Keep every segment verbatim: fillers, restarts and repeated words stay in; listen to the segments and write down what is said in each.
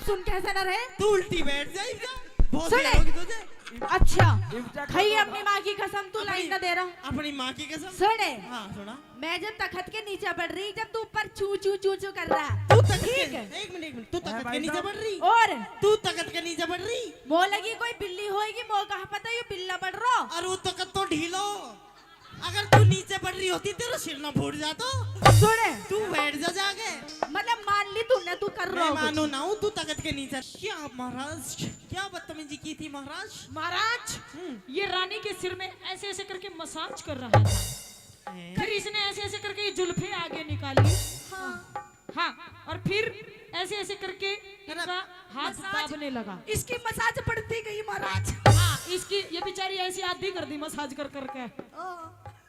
सुन कैसे ना रहे। तू उल्टी बैठ जा, इब जा। बहुत सुने। देर होगी तुझे। अच्छा, इब जा, खाई अपनी माँ की कसम, तू अपनी, लाइन ना दे रहा। अपनी माँ की कसम। सुने। हाँ, सुना। मैं जब तखत के नीचे पड़ रही, जब तू ऊपर चू चू चू चू कर रहा। तू तखत के, ठीक है। एक मिनट, एक मिनट, तू तखत के नीचे पड़ रही? और? तू तखत के नीचे पड़ रही? मो लगी कोई बिल्ली होएगी, मो कहाँ पता ये बिल्ला पड़ रहा। और वो तखत तो ढीलो। अगर तू नीचे पड़ रही होती, तेरा सिर ना फूट जातो। सुने। तू बैठ जा जाके। मतलब मान ली तूने, तू कर रहा मैं हो कुछ। मानू ना हूँ, तू तखत के नीचे। क्या महाराज, क्या बदतमीजी की थी महाराज? महाराज, हम्म। ये रानी के सिर में ऐसे ऐसे करके मसाज कर रहा था। हैं? फिर इसने ऐसे ऐसे करके ये जुल्फे आगे निकाली। हाँ। हाँ, और फिर ऐसे ऐसे करके अरे, इनका हाथ मसाज, दाबने लगा। इसकी मसाज पड़ती गई महाराज। हाँ, इसकी, ये बेचारी ऐसी आधी कर दी मसाज कर करके। ओ।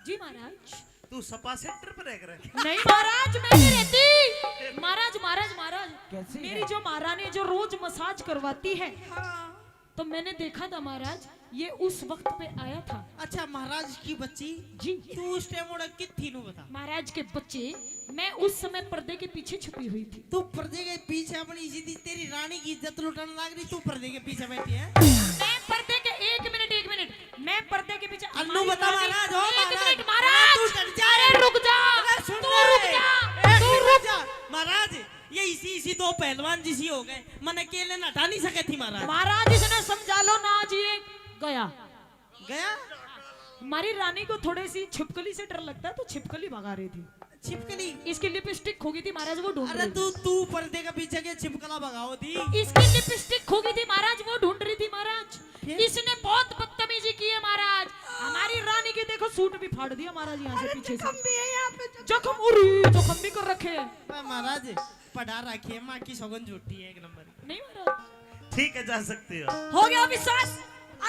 जी महाराज। तू सपा सेंटर पर रह कर? नहीं महाराज, मैं नहीं रहती। महाराज, महाराज, महाराज, कैसी मेरी है? जो महारानी जो रोज मसाज करवाती है, हाँ। तो मैंने देखा था महाराज, ये उस वक्त पे आया था। अच्छा महाराज की बच्ची, जी। तू उस टाइम ओड़ा कित थी नू बता। महाराज के बच्चे, मैं उस समय पर्दे के पीछे छुपी हुई थी। तू पर्दे के पीछे अपनी इज्जत, तेरी रानी की इज्जत लुटाने लाग रही, तू पर्दे के पीछे बैठी है। मैं पर्दे के, एक मिनट, एक मिनट, मैं पर्दे के पीछे अन्नू हमारी बता रानी, महाराज, ओ एक महाराज, मिनट महाराज, तू डर जा। अरे रुक जा, अरे सुन तू ले, रुक जा, एक तू मिनट रुक जा। महाराज, ये इसी, इसी दो पहलवान जिसी हो गए, मन अकेले ना हटा नहीं सके थी महाराज। महाराज इसने समझा लो ना जी, गया। गया? हमारी रानी को थोड़ी सी छिपकली से डर लगता है, तो छिपकली भगा रही थी। छिपकली? इसकी लिपस्टिक खो गई थी महाराज, वो ढूंढ अरे रही थी। तू, तू पर्दे के पीछे के छिपकला भगाओ थी। इसकी लिपस्टिक खो गई थी महाराज, वो ढूंढ रही थी महाराज। फिर? इसने बहुत बदतमीजी की है महाराज। हमारी रानी के देखो सूट भी फाड़ दिया महाराज यहाँ से अरे पीछे से। जख्म भी है यहाँ पे, जख्म। जख्म, उरी, जख्म भी कर रखे हैं। अरे महाराज, पढ़ा रखी है, माँ की सौगन झूठी है एक नंबर की। नहीं महाराज। ठीक है, जा सकती हो। हो गया विश्वास?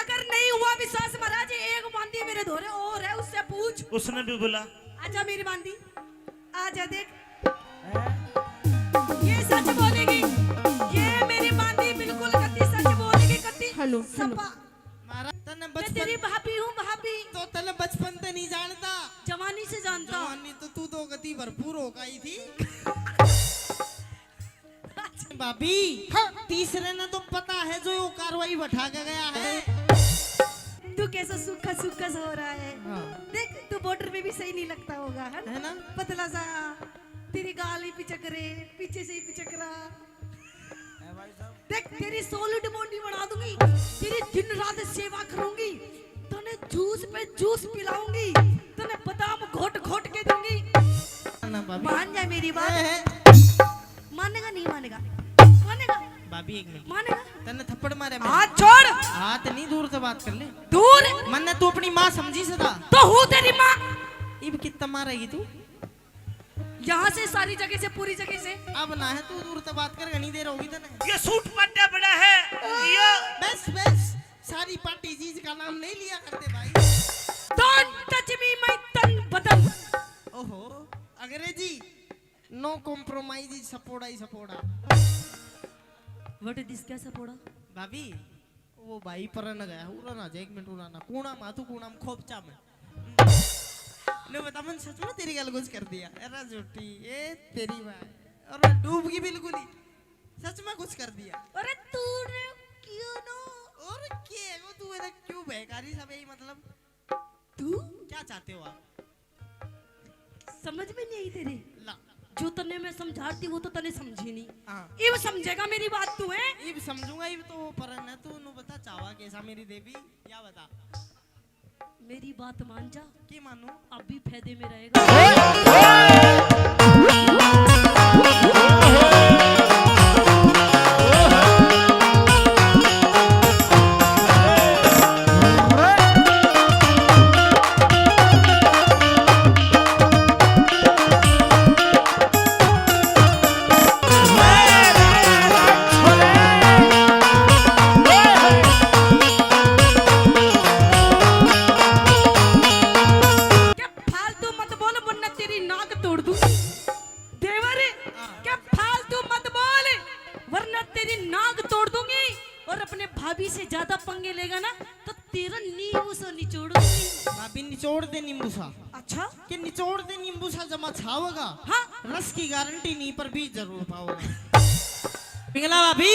अगर नहीं हुआ विश्वास महाराज, एक बांदी मेरे धोरे और है, उससे पूछ। उसने भी बोला। आजा मेरी बांदी, आजा देख। ये सच बोलेगी, ये मेरी बांदी बिल्कुल कत्ती सच बोलेगी, कत्ती हेलो, हेलो। सपा। महाराज, तन्ने मैं बचपन तेरी भाभी हूँ, भाभी। तो तन्ने बचपन ते नहीं जानता? जवानी से जानता। जवानी तो तू तो गति भरपूर हो गई थी। भाभी, हाँ। तीसरे ने तो पता है जो वो कार्रवाई बैठा के गया है। तू कैसा सूखा सूखा सा हो रहा है। हाँ। देख, तू बॉर्डर में भी सही नहीं लगता होगा, है ना? है ना? पतला सा, तेरी गाल ही पिचक रहे, पीछे से ही पिचक रहा। देख, तेरी solid body बना दूंगी, तेरी दिन रात सेवा करूंगी, तने जूस पे जूस पिलाऊंगी, तने बादाम घोट घोट के दूंगी। ना भाभी। मान जा मेरी बात। ए, ए। मानेगा नहीं मानेगा? मानेगा? भाभी एक मिनट। मानेगा? तन्ने थप्पड़ मारे मैंने। हाथ छोड़। हाथ नहीं, दूर से बात कर ले। दूर? मन्ने तू अपनी माँ समझी सदा। तो हूँ तेरी माँ। इब कितना मारेगी तू? यहाँ से, सारी जगह से, पूरी जगह से। अब ना है, तू दूर से बात कर, घनी देर होगी तने। ये सूट पड्डा बड़ा है। ये बस, बस, सारी पार्टी चीज का नाम नहीं लिया करते भाई। Don't touch me, my तन बदन। ओहो, अंग्रेजी, no compromise is सपोड़ा ही सपोड़ा। What is this, क्या सपोड़ा? भाभी, वो भाई परन गया, उरा ना जा, एक मिनट उरा ना। कूणा मा तू, कूणा मा खोपचा में। ने बता, मन सच में तेरी गल कुछ कर दिया? अरे झूठी, ए तेरी माँ। और मैं डूब गई बिल्कुल ही। सच में कुछ कर दिया। अरे तूने क्यों नो? और के वो तू इधर क्यों बहकारी सब यही मतलब? तू? क्या चाहते हो आप? समझ में नहीं आई तेरे? ला। जो तन्ने मैं समझाती वो तो तन्ने समझी नहीं। हाँ। इब समझेगा मेरी बात तू, हैं? इब समझूंगा, इब तो वो परन है, तू नु बता चाहवा कैसा मेरी देवी, या बता। मेरी बात मान जा। की मानू? अभी फायदे में रहेगा। क्या फालतू मत बोल, वरना तेरी नाक तोड़ दूंगी। देवर, क्या फालतू मत बोल, वरना तेरी नाक तोड़ दूंगी। और अपने भाभी से ज्यादा पंगे लेगा ना, तो तेरा नींबू सा निचोड़ दूंगी। भाभी, निचोड़ दे नींबू सा। अच्छा? कि निचोड़ दे नींबू सा, जमा छावेगा। हाँ। रस की गारंटी नहीं, पर बीज जरूर पाओगा। पिंगला भाभी,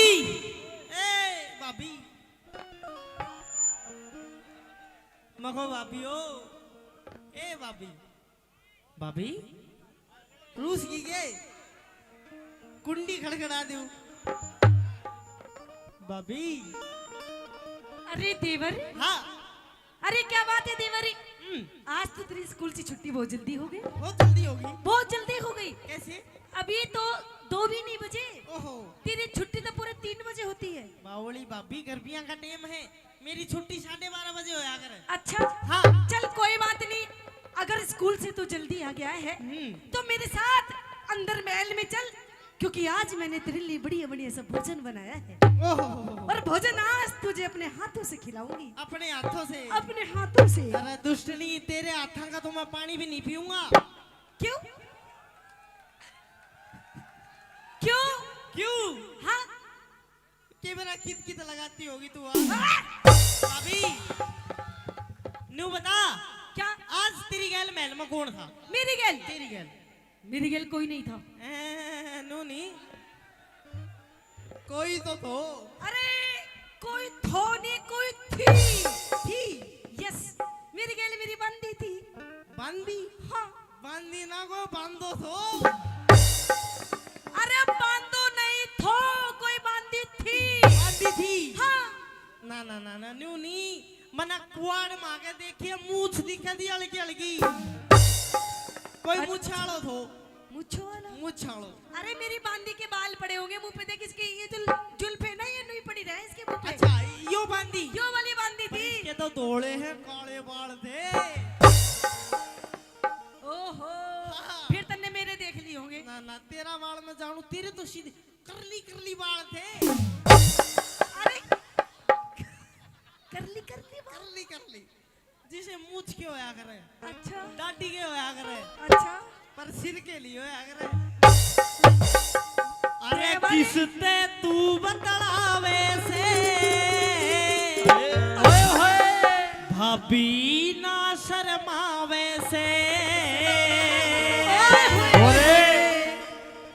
ए भाभी, मखो भाभी ओ, ए भाभी, भाभी, रूस की के कुंडी खड़खड़ा दूं भाभी। अरे देवर। हाँ। अरे क्या बात है देवर। हम्म। आज तो तेरी स्कूल से छुट्टी बहुत जल्दी हो गई। बहुत जल्दी हो गई। बहुत जल्दी हो गई। कैसे? अभी तो दो भी नहीं बजे। ओहो। तेरी छुट्टी तो पूरे तीन बजे होती है। बावली भाभी, गर्मियां का टाइम है, मेरी छुट्टी साढ़े बारह बजे होया करे। अच्छा। हाँ। चल कोई बात नहीं, अगर स्कूल से तू जल्दी आ गया है हम्म। तो मेरे साथ अंदर महल में चल, क्योंकि आज मैंने तेरे लिए बढ़िया बढ़िया सा भोजन बनाया है। ओहो। और भोजन आज तुझे अपने हाथों से खिलाऊंगी। अपने हाथों से? अपने हाथों से। अरे दुष्टनी, तेरे हाथों का तो मैं पानी भी नहीं पीऊंगा। क्यों? क्यों? क्यों? हाँ। के मेरा कित कित लगाती होगी तू आज? हाँ। अभी न्यू बता। क्या? आज तेरी गैल महल में कौन था? मेरी गैल? तेरी गैल। मेरी गैल कोई नहीं था। ए, न्यू नहीं, कोई तो थो। अरे कोई थो नहीं, कोई थी। थी? यस, मेरी गैल मेरी बंदी थी। बंदी? हाँ। बंदी ना को बांदो थो। अरे बांदो नहीं थो, कोई बंदी थी। बंदी थी? हाँ। ना ना ना ना, न्यू नहीं, मना कुआड़ मागे देखिए, मूछ दिखे दी हल्की हल्की। कोई अरे मूछ आलो थो। मूछो वाला? मूछ आलो। अरे मेरी बांदी के बाल पड़े होंगे मुंह पे, देख इसके ये जो जुल्फ है ना, ये नहीं पड़ी रहे इसके मुंह पे। अच्छा, यो बांदी? यो वाली बांदी पर थी। इसके तो धोले हैं, काले बाल थे। ओहो, हाँ। फिर तन्ने मेरे देख लिए होंगे। ना ना, तेरा बाल मैं जानू, तेरे तो सीधे करली करली बाल थे। अरे करली करली बाल? करली करली, जिसे मूछ के होया करे। अच्छा। दाढ़ी के होया करे। अच्छा। पर सिर के लिए होया करे। अरे अरे बाबा। किसते तू बतलावे से? ओए होए। भाभी ना शर्मावे से। ओए होए।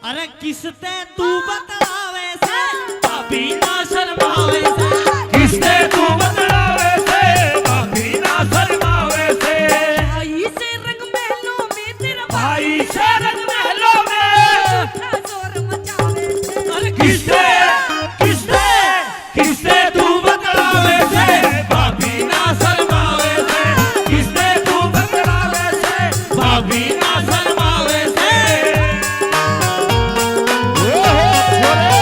अरे किसते तू बतलावे से, भाभी ना शर्मावे से। किसते तू बतलावे से, भाभी ना शर्मावे से। भाई से रंग महलों में तेरा भाई से रंग महलों में। झूठा शोर मचावे से। अरे किसते, किसते, किसते तू बतलावे से, भाभी ना शर्मावे से। किसते तू बतलावे से, भाभी ना शर्मावे से। ओ हो, ओ हो,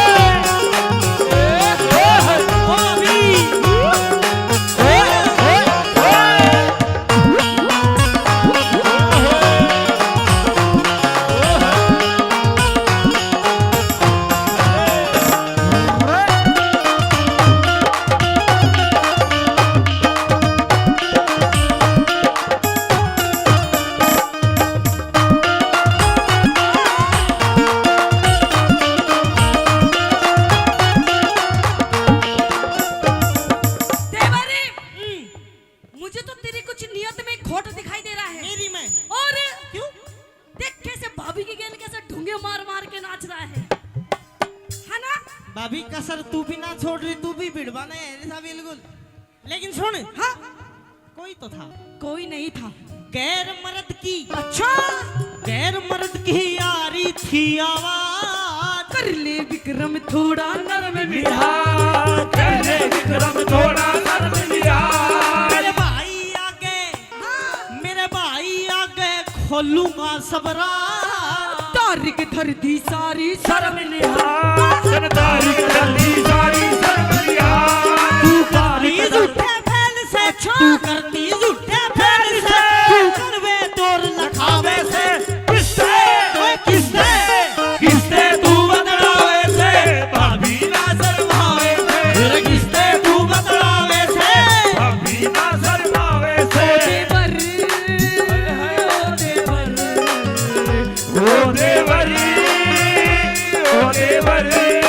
ओ हो, भाभी। ओ हो, ओ हो। देवरी, मुझे तो तेरी कुछ नियत में खोट दिखाई दे रहा है। मेरी में? और क्यों? देख कैसे भाभी की गेंद कैसे ढूंगे मार मार के नाच रहा है, है ना? भाभी कसर तू भी ना छोड़ रही, तू भी भिड़वाना है ऐसा बिल्कुल। लेकिन सुन, हाँ। कोई तो था। कोई नहीं था। गैर मर्द की, अच्छा। गैर मर्द की आ रही थी आवाज। कर ले विक्रम थोड़ा नरम मिजाज। कर ले विक्रम थोड़ा नरम मिजाज। मेरे भाई आगे, हाँ। मेरे भाई आगे खोलूंगा सबरा। तारिक धर दी सारी शर्म लिहाज। तारिक धर दी सारी शर्म लिहाज। तू करती झूठे फैल से, अच्छा। तू करती झूठे फैल से, तू करवे तोर लखावे से। किससे, ओए किससे, किससे तू बतलावे से, भाभी ना शर्मावे से। अरे किससे तू बतलावे से, भाभी ना शर्मावे से। ओ देवर, ओ देवर, ओ देवर, ओ देवर।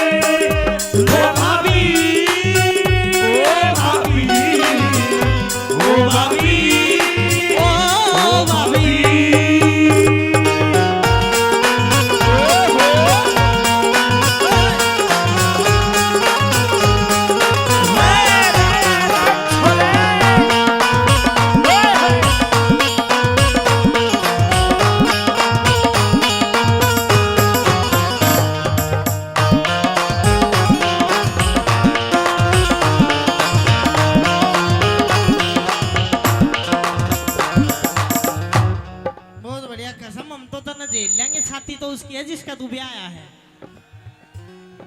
तू भी आया है,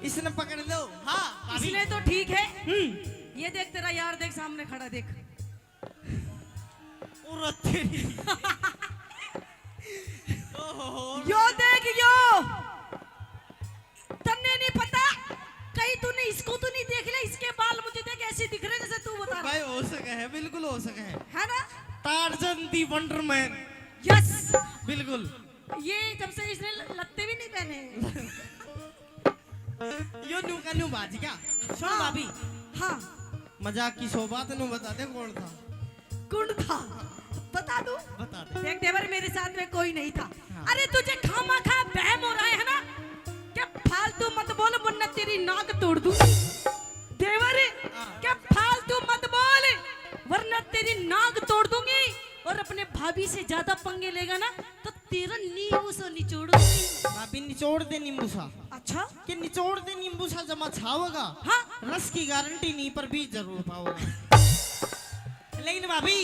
इसने पकड़ लो। हाँ भाभी। इसने तो ठीक है। हम्म। ये देख, तेरा यार देख, सामने खड़ा देख। और तेरी। ओहो। यो देख यो। तन्ने नहीं पता, कहीं तूने इसको तो नहीं देख लिया, इसके बाल मुझे देख ऐसे दिख रहे जैसे तू बता रहा। भाई, हो सके है, बिल्कुल हो सके है। है ना? Tarzan the Wonder Man। Yes। बिल्कुल। ये जब से इसने ल-, लत्ते भी नहीं पहने। यो नू का नू बाज गया। सुन हाँ। भाभी। हाँ। मजाक की सौ बात, नू बता दे कौन था। कौन था? बता दूं? बता दे। देख देवर, मेरे साथ में कोई नहीं था। हाँ। अरे, तुझे खामा खा बहम हो रहा है ना? क्या फालतू मत बोल, वरना तेरी नाक तोड़ दूंगी। देवर, हाँ। क्या फालतू मत बोल, वरना तेरी नाक तोड़ दूंगी। और अपने भाभी से ज्यादा पंगे लेगा ना, तो तेरा नींबू सा निचोड़ूंगी। भाभी, निचोड़ दे नींबू सा। अच्छा? कि निचोड़ दे नींबू सा, जमा छावेगा। हाँ। रस की गारंटी नहीं, पर बीज जरूर पावेगा। लेकिन भाभी,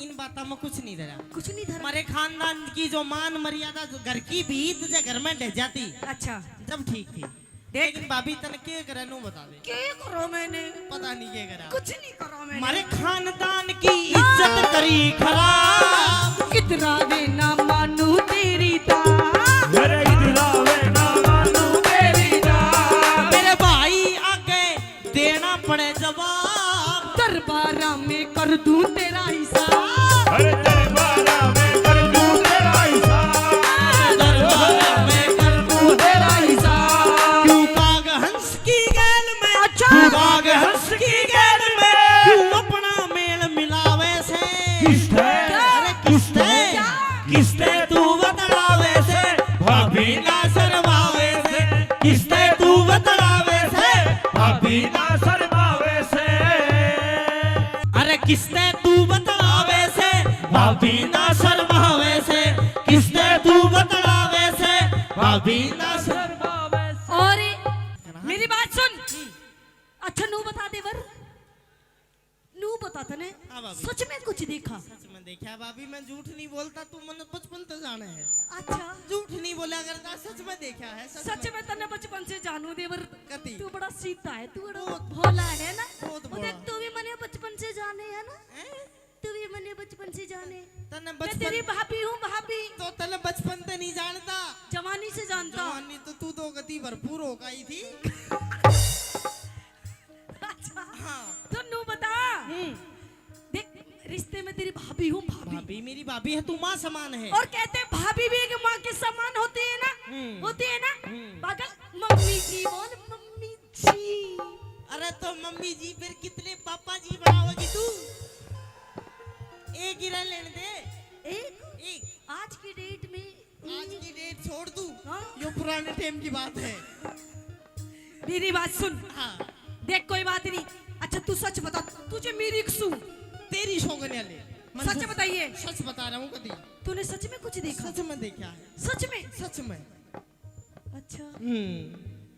इन बातों में कुछ नहीं धरा। कुछ नहीं धरा। हमारे खानदान की जो मान मर्यादा, जो घर की भी इज्जत, जो घर में ढह जाती, अच्छा। जब ठीक थी। देख। लेकिन भाभी, तन के करे, नू बता दे। के करो मैंने? पता नहीं के करा। कुछ नहीं करो मैंने। हमारे खानदान की इज्जत करी खराब। इधरा वे ना मानू तेरी दा। अरे इधरा वे ना मानू तेरी दा। मेरे भाई आगे देना पड़े जवाब। दरबारा में कर दूं तेरा हिसाब। अरे दरबारा में कर दूं तेरा हिसाब। दरबारा में कर दूं तेरा हिसाब। क्यों काग हंस की गैल में, अच्छा। क्यों काग हंस की गैल में, क्यों अपना मेल मिलावे से? किसते? क्या? अरे किसते? क्या? किसते तू बतलावे से? भाभी ना शर्मावे से। किसते तू बतलावे से? भाभी ना शर्मावे से। अरे किसते तू बतलावे से? भाभी ना शर्मावे से। किसते तू बतलावे से? भाभी ना शर्मावे से। और मेरी बात सुन। अच्छा, नू बता देवर। नू बता तने हाँ, भाभी। सच में कुछ देखा? सच में देखा, भाभी, मैं झूठ नहीं बोलता, तू मन्ने बचपन से जाने है। अच्छा। झूठ नहीं बोला करता, सच में देखा है, सच सच में। में तने बचपन से जानू देवर। कति? तू बड़ा सीधा है, तू बड़ा बहुत। भोला है ना? बहुत वो देख, भोला। तू भी मने बचपन से जाने है ना? हैं? तू भी मने बचपन से जाने। तने मैं बचपन तेरी भाभी हूँ, भाभी। तो तने बचपन से नहीं जानता? जवानी से जानता। जवानी तो तू तो गति भरपूर हो गई थी। अच्छा। हाँ। तो नू बता। हम्म। देख, रिश्ते में तेरी भाभी हूँ, भाभी। भाभी मेरी भाभी है, तू माँ समान है। और कहते हैं, भाभी भी एक माँ के समान होती है ना? हम्म। होती है ना? हम्म। पागल, मम्मी जी बोल, मम्मी जी। अरे तो मम्मी जी, फिर कितने पापा जी बनाओगी तू? एक ही रह लेने दे। एक? एक। आज की डेट में आज की डेट छोड़ तू। हाँ? यो पुराने टाइम की बात है। मेरी बात सुन। हाँ। देख, कोई बात नहीं। अच्छा, तू सच बता, तुझे मेरी कसू। तेरी सौगन ले। मन सच से बताइए। सच बता रहा हूँ कदी। तूने सच में कुछ देखा? सच में देखा है। सच में? सच में। अच्छा। हम्म।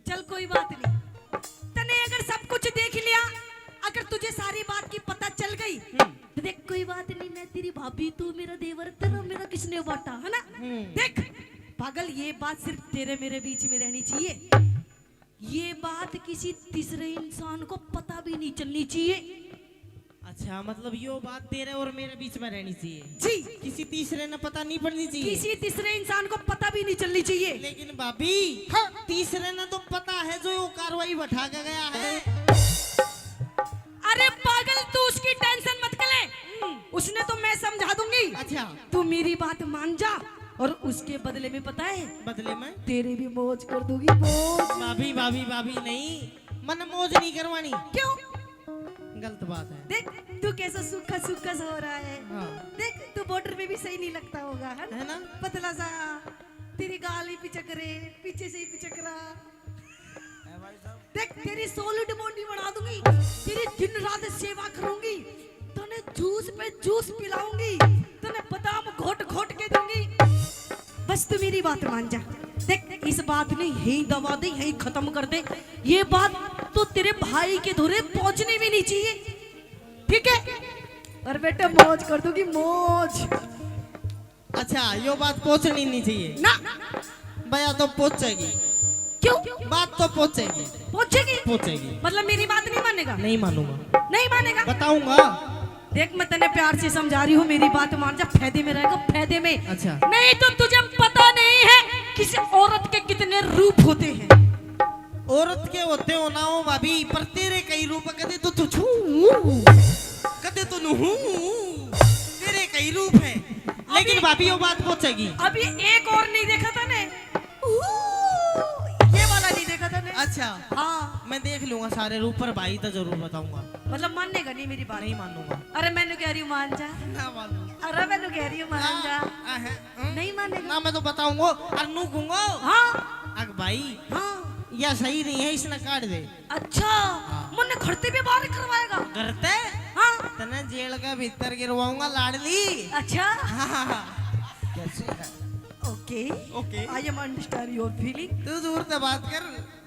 चल, कोई बात नहीं, तने अगर सब कुछ देख लिया, अगर तुझे सारी बात की पता चल गई, हम्म। तो देख, कोई बात नहीं, मैं तेरी भाभी, तू मेरा देवर, तेरा मेरा किसने बाटा, है ना? हम्म। देख पागल, ये बात सिर्फ तेरे मेरे बीच में रहनी चाहिए। ये बात किसी तीसरे इंसान को पता भी नहीं चलनी चाहिए। अच्छा, मतलब यो बात तेरे और मेरे बीच में रहनी चाहिए। जी। किसी तीसरे ने पता नहीं पड़नी चाहिए। किसी तीसरे इंसान को पता भी नहीं चलनी चाहिए। लेकिन भाभी, हाँ। तीसरे ने तो पता है जो यो कार्रवाई बैठा के गया है। अरे पागल, तू उसकी टेंशन मत ले, उसने तो मैं समझा दूंगी। अच्छा। तू मेरी बात मान जा और उसके बदले में पता है, बदले में? तेरी भी मौज कर दूंगी, मौज। भाभी, भाभी, भाभी नहीं, मन मौज नहीं करवानी। क्यों? गलत बात है। देख, तू कैसा सूखा सूखा सा हो रहा है। हाँ। देख, तू बॉर्डर पे भी सही नहीं लगता होगा, है ना? है ना? पतला सा, तेरी गाल ही पिचक रहे, पीछे से ही पिचक रहा। देख, तेरी सॉलिड बॉडी बना दूंगी, तेरी दिन रात सेवा करूंगी, तने जूस पे जूस पिलाऊंगी, तने बादाम घोट घोट के दूंगी। बस तू मेरी बात मान जा। देख, इस बात ने यहीं दबा दे, यहीं खत्म कर दे। ये बात तो तेरे भाई के धोरे पहुंचनी भी नहीं चाहिए, ठीक है? और बेटे, मौज कर दूंगी, मौज। अच्छा, यो बात पहुंचनी नहीं चाहिए ना। भैया तो पहुंचेगी। क्यों? बात तो पहुंचेगी। पहुंचेगी? पहुंचेगी। मतलब मेरी बात नहीं मानेगा? नहीं मानूंगा। नहीं मानेगा? बताऊंगा। देख, मैं तन्ने प्यार से समझा रही हूँ, मेरी बात मान जा, फायदे में रहेगा, फायदे में। अच्छा। नहीं तो तुझे पता नहीं है किसी औरत के कितने रूप होते हैं। औरत के होते हो ना हो भाभी, पर तेरे कई रूप, कदे तो तू छू, कदे तो नू, तेरे कई रूप है। लेकिन अभी भाभी, वो बात पहुंचेगी। अभी एक और नहीं देखा तन्ने? ये वाला नहीं देखा तन्ने? अच्छा। हाँ। मैं देख लूंगा सारे रूप, पर भाई तो जरूर बताऊंगा। मतलब मानेगा नहीं मेरी बात? नहीं मानूंगा। अरे मैंने कह रही हूँ मान जा। ना मानूंगा। अरे मैंने कह रही हूँ मान जा। हाँ, हाँ, हम्म। नहीं मानेगा? ना, मैं तो बताऊंगा और नू कहूंगा। हाँ। अक भाई, हाँ। या सही नहीं है, इसने काट दे। अच्छा, हाँ। मन्ने घर ते भी बाहर करवाएगा? घर ते? हाँ। तने जेल के भीतर गिरवाऊंगा लाडली। अच्छा। हाँ। कैसे है? Okay. Okay. I am understand your feeling. तू दूर से बात कर,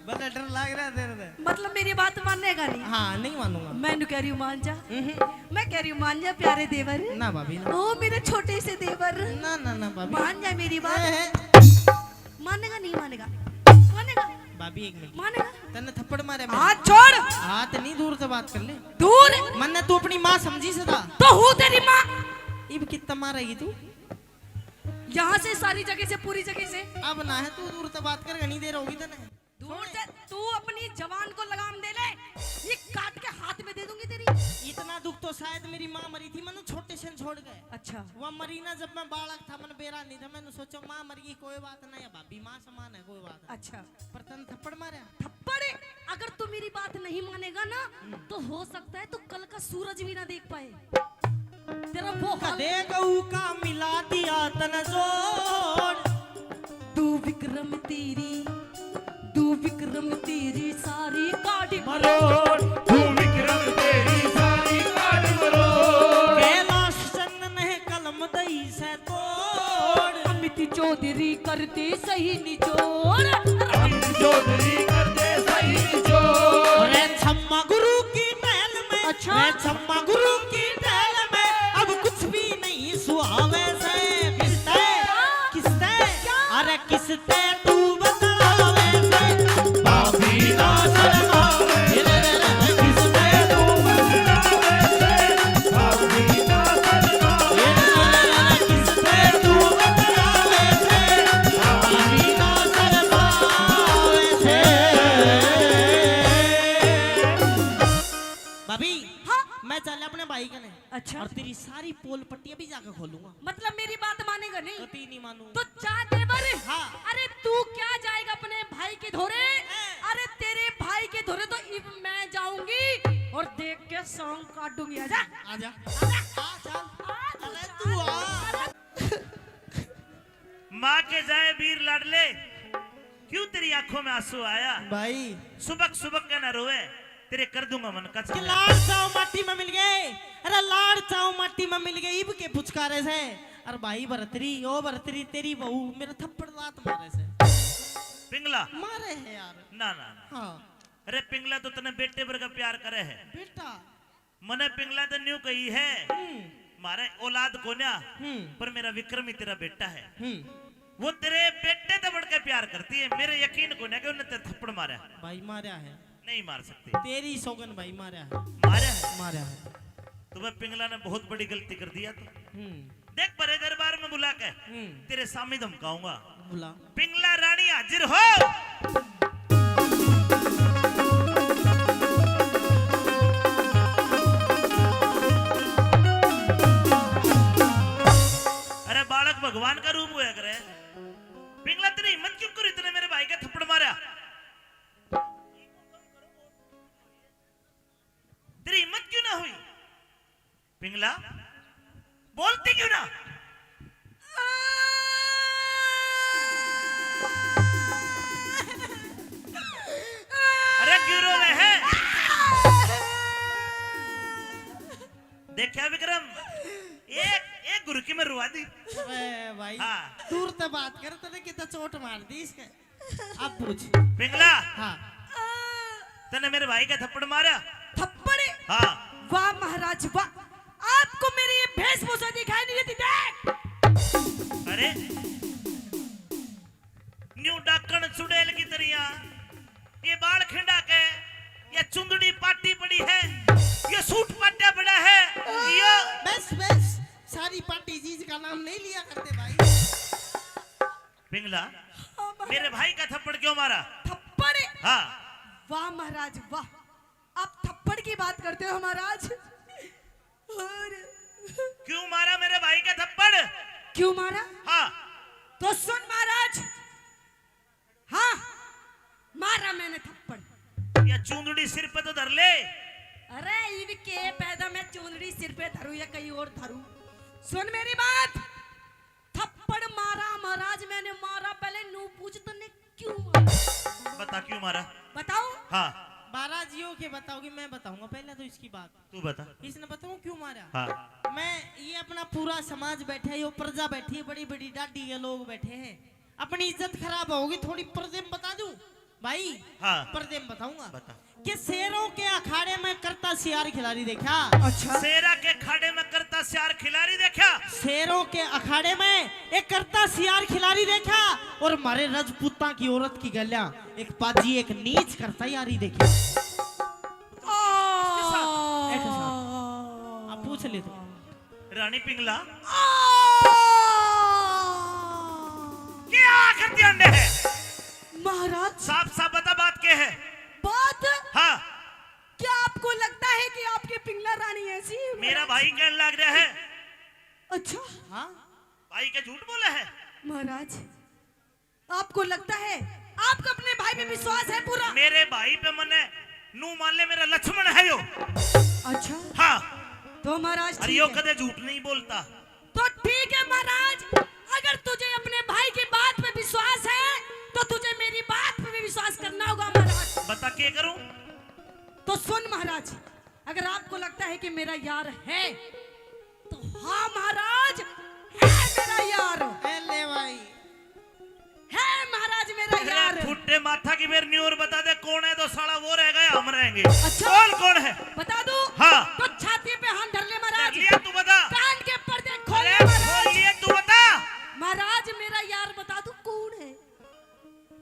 बड़ा डर लग रहा है तेरे से। मतलब मेरी बात मानेगा नहीं? हाँ, नहीं मानूंगा। मैं नू कह रही हूँ मान जा। हम्म। मैं कह रही हूँ मान जा प्यारे देवर। ना भाभी, ना। ओ मेरे छोटे से देवर। ना, ना, ना भाभी। मान जा मेरी बात। ए, ए। मानेगा नहीं मानेगा? मानेगा? भाभी, एक मिनट। मानेगा? तन्ने थप्पड़ मारे मैंने। हाथ छोड़। हाथ नहीं, दूर से बात कर ले। दूर? मन्ने तू अपनी माँ समझी सदा। तो हूँ तेरी माँ। इब कितना मारेगी तू? यहाँ से, सारी जगह से, पूरी जगह से। अब ना है, तू दूर से बात कर, घनी देर होगी तन्ने। दूर से। तू अपनी जबान को लगाम दे ले, ये काट के हाथ में दे दूंगी तेरी। इतना दुख तो शायद मेरी माँ मरी थी, मैंने छोटे से छोड़ गए। अच्छा। वह मरी ना, जब मैं बालक था, मैंने बेरा नहीं था, मैंने सोचा माँ मर गई, कोई बात ना, या भाभी माँ समान है, कोई बात नहीं। अच्छा। पर तन थप्पड़ मारा। थप्पड़? अगर तू मेरी बात नहीं मानेगा ना, हम्म। तो हो सकता है तू कल का सूरज भी ना देख पाए। तेरा वो हाल। कदे गऊ का मिला दिया तन जोड़। तू विक्रम तेरी, तू विक्रम तेरी सारी काट मरोड़। तू विक्रम तेरी सारी काट मरोड़। कैलाश चंद ने कलम दई से तोड़। अमित चौधरी करते सही निचोड़। अमित चौधरी करते सही निचोड़। रे छम्मा गुरु की टहल में। अच्छा। रे छम्मा गुरु की टहल में अब कुछ भी नहीं सुहावे से। किसते? क्या? किसते? क्या? अरे किसते तू बतलावे से? भाभी ना शर्मावे। किसते तू बतलावे से? भाभी ना शर्मावे। किसते तू बतलावे से? भाभी ना शर्मावे से। भाभी, हाँ? मैं चल अपने भाई कने। अच्छा। और तेरी सारी पोल पट्टियां भी जाके खोलूंगा। मतलब मेरी बात मानेगा नहीं? कतई नहीं मानूंगा। तो जा देवर। हाँ। अरे तू क्या जाएगा अपने भाई के धोरे? हैं। अरे तेरे भाई के धोरे तो इब मैं जाऊंगी और देख के सौंग काटूंगी। आजा। आजा। आजा। आ, चल। आ, तू अरे चल। तू आ। अरे माँ के जाए वीर लाडले, क्यों तेरी आंखों में आंसू आया? भाई। सुबक सुबक के ना रोवे, तेरे कर दूंगा मन का कि छाया। लाड़ चाव माटी में मिल गए, अरे लाड़ चाव माटी में मिल गए, इब के पुचकारे से। अरे भाई भरतरी, ओ भरतरी, तेरी बहू मेरा थप्पड़ लात मारे से। पिंगला। मारे है यार। ना, ना, ना। हाँ। अरे पिंगला तो तने बेटे वर्गा प्यार करे है। बेटा। मने पिंगला तो न्यू कही है, हम्म। म्हारे औलाद कोन्या, हम्म। पर मेरा विक्रम ही तेरा बेटा है। हम्म। वो तेरे बेटे ते बढ़ के प्यार करती है। मेरे यकीन कोन्या कि उन्हें तेरे थप्पड़ मारा है। भाई मारा है। नहीं मार सकते। तेरी सौगन भाई मारा है। मारा है। मारा है। तो वह पिंगला ने बहुत बड़ी गलती कर दिया तो। हम्म। देख, बड़े दरबार में बुला के हम्म। तेरे सामने धमकाऊंगा। बुला। पिंगला रानी हाजिर हो। अरे बालक भगवान का रूप होया करे। पिंगला तेरी हिम्मत क्यों करी, तूने मेरे भाई का थप्पड़ मारा? तेरी हिम्मत क्यों ना हुई? पिंगला, बोलती क्यों ना? अरे क्यों रो रहे हैं? देखा विक्रम, एक, एक गुरकी में रुआ दी। अबे भाई, हाँ। दूर से बात कर, तूने कितना चोट मार दी इसके। अब पूछ। पिंगला। हाँ। तने मेरे भाई का थप्पड़ मारा? थप्पड़? हाँ। वाह महाराज वाह, आपको मेरी ये वेशभूषा दिखाई नहीं देती? देख। अरे, न्यू डाकण चुड़ैल की तरिया, ये बाल खिंडा के, ये चुंदड़ी पाटी पड़ी है, ये सूट पाटा पड़ा है, ये बस, बस, सारी पार्टी चीज का नाम नहीं लिया करते भाई। पिंगला, हाँ, महाराज। मेरे भाई का थप्पड़ क्यों मारा? थप्पड़? हाँ। वाह महाराज, वाह। आप थप्पड़ की बात करते हो महाराज। और क्यों मारा मेरे भाई का थप्पड़? क्यों मारा? हाँ। तो सुन महाराज, हाँ, मारा मैंने थप्पड़। या चूंदड़ी सिर पे तो धर ले। अरे, इनके पैदा मैं चूंदड़ी सिर पे धरूं या कहीं और धरूं? सुन मेरी बात, थप्पड़ मारा महाराज मैंने, मारा। पहले नू पूछ, तन्ने क्यों मारा? बता, क्यों मारा? बताओ। हाँ। महाराज, यो के बताओगे? मैं बताऊंगा, पहले तो इसकी बात। तू बता। इसने बताऊं क्यों मारा? हाँ। मैं, ये अपना पूरा समाज बैठा है, यो प्रजा बैठी है, बड़ी बड़ी डाडी के लोग बैठे हैं, अपनी इज्जत खराब होगी। थोड़ी पर्दे में बता दूं भाई? हाँ। पर्दे में बताऊंगा। बता। कि शेरों के अखाड़े में करता सियार खिलाड़ी देखा। अच्छा। शेरा के अखाड़े में करता सियार खिलाड़ी देखा। शेरों के अखाड़े में एक करता सियार खिलाड़ी देखा, और मारे राजपूतां की औरत की गल्या एक पाजी एक नीच करता यारी देखा। इसके साथ, एक साथ। आप पूछ ले तो। रानी पिंगला, आ! क्या आखिर अंडे है? महाराज। साफ साफ बता, बात क्या है? बात? हाँ। क्या आपको लगता है कि आपकी पिंगला रानी ऐसी है, मेरा महाराज? भाई कहने लग रहा है। अच्छा। हाँ। भाई के झूठ बोला है? महाराज, आपको लगता है, आपका अपने भाई पे विश्वास है पूरा? मेरे भाई पे मने नू मान ले, मेरा लक्ष्मण है यो। अच्छा। हाँ। तो महाराज, अरे, ठीक यो है। कदे झूठ नहीं बोलता। तो ठीक है महाराज, अगर तुझे अपने भाई की बात पे विश्वास है, तो तुझे मेरी बात पे भी विश्वास करना होगा महाराज। बता, के करूं? तो सुन महाराज, अगर आपको लगता है कि मेरा यार है, तो हाँ महाराज, है मेरा यार। ए ले भाई। है महाराज मेरा अरे यार। फुट्टे माथा की मेर न्यूर बता दे, कौन है? तो साला वो रह गया, हम रहेंगे। अच्छा। कौन, कौन है? बता दूं? हाँ। तो छाती पे हाथ धर ले महाराज। धर लिया, तू बता। कान के पर्दे खोल ले अरे महाराज। खोल लिए, तू बता। महाराज मेरा यार बता दूं कौन है?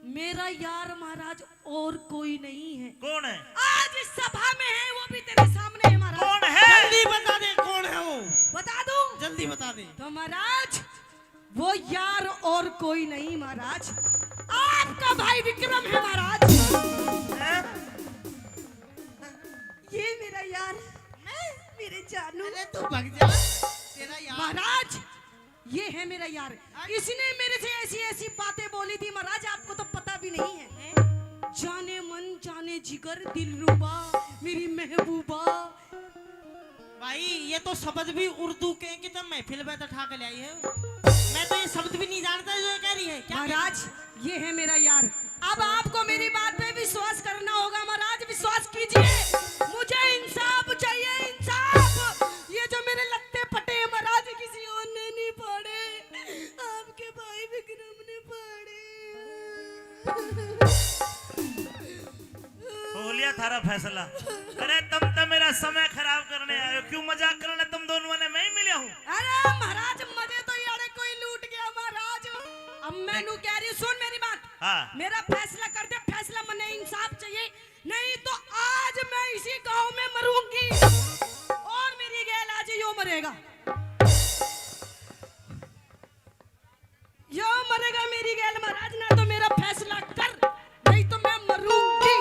मेरा यार महाराज और कोई नहीं है। कौन है? आज इस सभा में है, वो भी तेरे सामने है महाराज। कौन है? जल्दी बता दे कौन है वो। बता दूं? जल्दी बता दे। तो महाराज, वो यार और कोई नहीं महाराज, आपका भाई विक्रम है महाराज। हैं? ये मेरा यार, मेरे जानू। अरे तू भाग जा, तेरा यार। महाराज, ये है मेरा यार। इसने मेरे से ऐसी ऐसी बातें बोली थी महाराज, आपको तो पता भी नहीं है। हैं? जाने मन जाने जिगर दिलरुबा, मेरी महबूबा। भाई, ये तो शब्द भी उर्दू के कि तो महफिल में तो ठा के ले आई है। मैं तो ये शब्द भी नहीं जानता जो ये कह रही है। क्या कह रही है? महाराज, ये है मेरा यार। अब आपको मेरी बात पे विश्वास करना होगा महाराज, विश्वास कीजिए। मुझे इंसाफ चाहिए, इंसाफ। ये जो मेरे लत्ते फटे हैं महाराज, किसी और ने नहीं फाड़े, आपके भाई विक्रम ने फाड़े। हो लिया थारा फैसला। अरे तुम तो मेरा समय खराब करने आए हो, क्यों मजाक करने तुम दोनों ने, मैं ही मिला हूँ। अरे महाराज, मजे तो यारे कोई लूट गया महाराज। अब मैं नू कह रही, सुन मेरी बात। हाँ। मेरा फैसला कर दे, फैसला, मने इंसाफ चाहिए, नहीं तो आज मैं इसी गांव में मरूंगी और मेरी गैल आज यो मरेगा। यो मरेगा मेरी गैल महाराज, ना तो मेरा फैसला कर, नहीं तो मैं मरूंगी।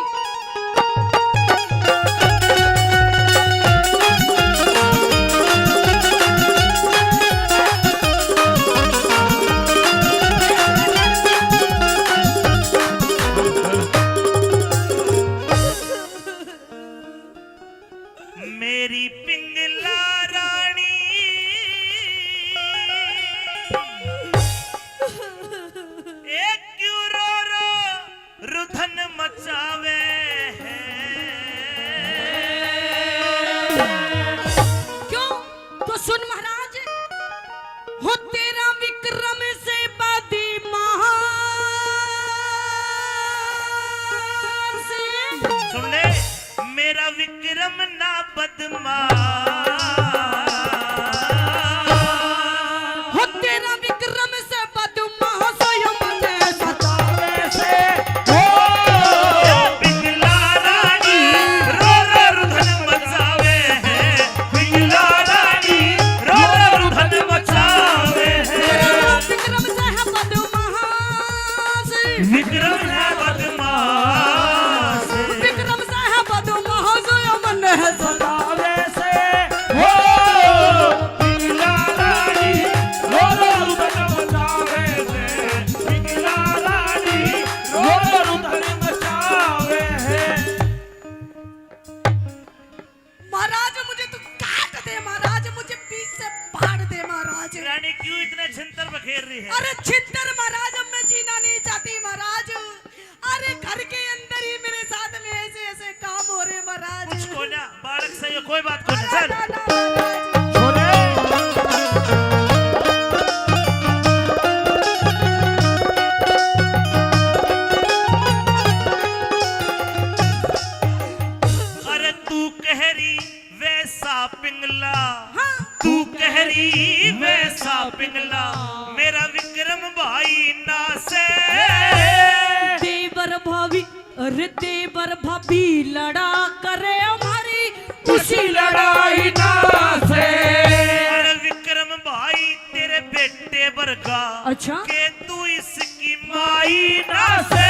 मेरी पिंगला रानी, ए क्यों रो रो रुधन मचावे है? क्यों? तो सुन महाराज, हो तेरा विक्रम से बदमाश। सुन ले, मेरा विक्रम ना बदमाश। हो तेरा विक्रम से बदमाश यो मने सतावे। क्यों इतने छिंतर बखेर रही है? अरे छिंतर महाराज, अब मैं जीना नहीं चाहती महाराज। अरे घर के अंदर ही मेरे साथ में ऐसे ऐसे काम हो रहे महाराज। कुछ कोन्या, बालक सही है, कोई बात कोन्या। अरे चल। ना, ना, महाराज। छोरे। अरे तू कह रही वैसा पिंगला, हाँ। तू कह रही वैसा पिंगला, मेरा विक्रम भाई ना से। देवर भाभी, अरे देवर भाभी लड़ा करे हमारी, उसी लड़ाई ना से। अरे विक्रम भाई तेरे बेटे बरगा, अच्छा। के तू इसकी माई ना से।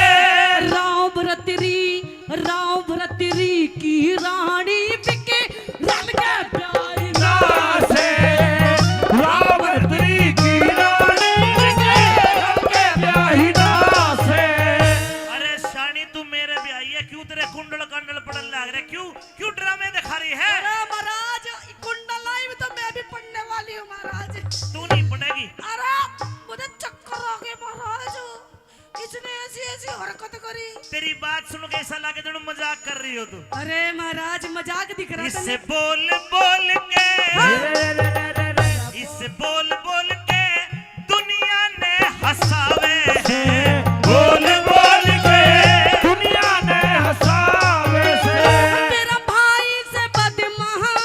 राम भरतरी, राम भरतरी की रानी बिके रम के प्यारी ना से। राम भरतरी की रानी बिके रम के प्यारी ना से। अरे शानी, तू मेरे भी आई है, क्यों तेरे कुंडल कांडल पड़न लाग रहे, क्यों, क्यों ड्रामे दिखा रही है? अरे महाराज, कुंडल आई तो मैं भी पड़ने वाली हूँ महाराज। तू नहीं पड़ेगी। अरे मुझे चक्कर आ गए महाराज, इसने ऐसी ऐसी हरकत करी। तेरी बात सुन के ऐसा लगे जणु मजाक कर रही हो तू। अरे महाराज, मजाक दिख रहा था। इसे बोल बोल के, हाँ। इसे बोल बोल के दुनिया ने हंसावे है। बोल बोल के दुनिया ने हंसावे से। तेरा भाई से बदमाश,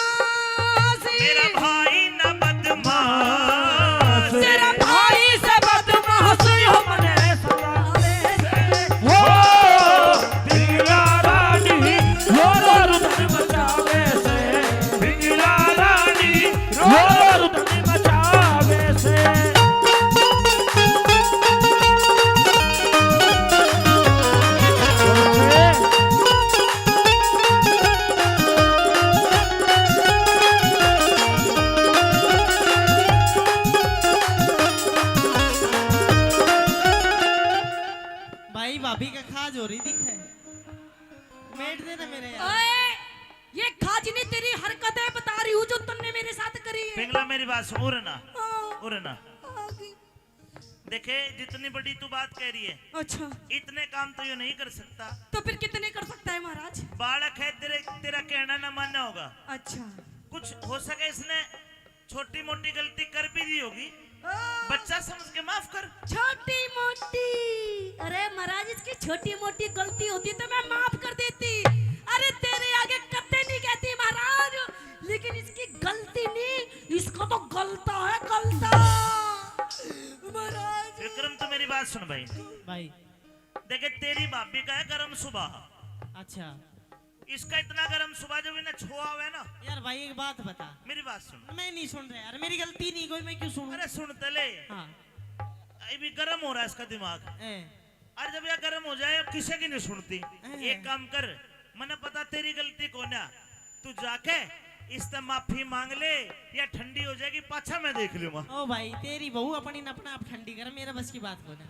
मेरा भाई ना बदमाश। तेरा भाई से बदमाश हो मने सतावे से। हो, बिगड़ा रानी, रो रो रुदन मचावे से। बिगड़ा रानी, रो रो रुदन मचावे से। भाई, भाभी का खाज हो रही दिखे। बैठ दे ना मेरे यार। ओए, ये खाज नहीं, तेरी हरकतें बता रही हूँ जो तन्ने मेरे साथ करी है। पिंगला, मेरी बात सुन, उरे ना, हाँ। उरे ना। आगे। देखे, जितनी बड़ी तू बात कह रही है, अच्छा। इतने काम तो ये नहीं कर सकता। तो फिर कितने कर सकता है महाराज? बालक है, तेरे, तेरा कहना ना मानना होगा। अच्छा। कुछ हो सके इसने छोटी मोटी गलती कर भी दी होगी, ओ। बच्चा समझ के माफ कर। छोटी मोटी? अरे महाराज, इसकी छोटी मोटी गलती होती तो मैं माफ कर देती। अरे तेरे आगे कत्ते नहीं कहती महाराज, लेकिन इसकी गलती नहीं, इसका तो गलता है, गलता। महाराज। विक्रम, तू मेरी बात सुन भाई। भाई। देखे, तेरी भाभी का है गरम सुभाव। अच्छा। इसका इतना गरम सुभाव, जब इन्हें छुआ हुआ है ना। यार भाई, एक बात बता। मेरी बात सुन। मैं नहीं सुन रहा यार, मेरी गलती नहीं कोई, मैं क्यों सुनूं? अरे सुन तो ले। हाँ। अभी गरम हो रहा है इसका दिमाग। ए। अरे जब यह गरम हो जाए, किसी की नहीं सुनती। ए। एक काम कर, मने पता तेरी गलती कोन्या, तू जाके इससे माफी मांग ले, या ठंडी हो जाएगी, पाछा मैं देख लूंगा। ओ भाई, तेरी बहू अपनी न अपना आप ठंडी कर, मेरे बस की बात कोन्या।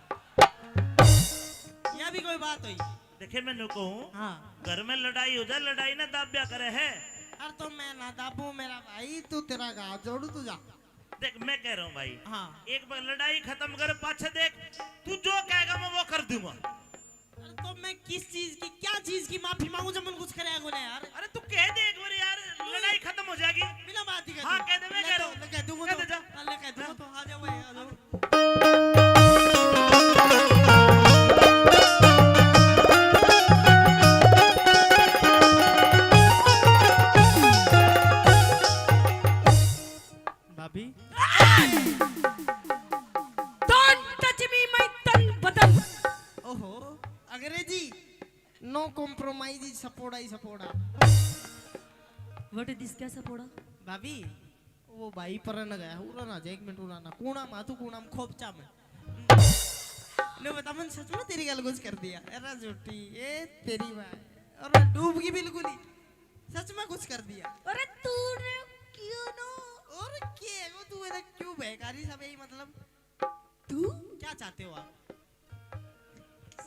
या भी कोई बात हुई? देखे, मैं न्यू कहूँ, हाँ। घर में लड़ाई हो जाए, लड़ाई ना दाब्या करे है। अरे तो मैं ना दाबू मेरा भाई, तू तेरा घाव जोड़ू, तू जा। देख, मैं कह रहा हूँ भाई, हाँ। एक बार लड़ाई खत्म कर, पाछे देख, तू जो कहेगा मैं वो कर दूंगा। अरे तो मैं किस चीज की, क्या चीज की माफी मांगू जब मन कुछ करेगा कोने यार? अरे तू कह दे एक बार यार, लड़ाई खत्म हो जाएगी। बिना बात ही कर हाँ, दूं। कह दे, मैं ले कह रहा तो, हूँ। ले कह दूंगा कह तो। दे जा। हाँ, ले कह दूंगा हाँ। तो, आ जाओ भाई, आ जाओ। भाभी। Don't touch me, my तन बदन। ओहो, अंग्रेजी। No compromise, सपोड़ा ही सपोड़ा। What is this? क्या सपोड़ा? भाभी, वो भाई परन गया, उरा ना जा, एक मिनट उरा ना। कूणा मा तू, कूणा मा खोपचा में। ने बता, मन सच में तेरी गल कुछ कर दिया? अरे झूठी, ए तेरी माँ। और मैं डूब गई बिल्कुल ही। सच में कुछ कर दिया। अरे तूने क्यों नो? और के वो तू ऐसा क्यों बेकारी सब यही मतलब? तू? क्या चाहते हो आप?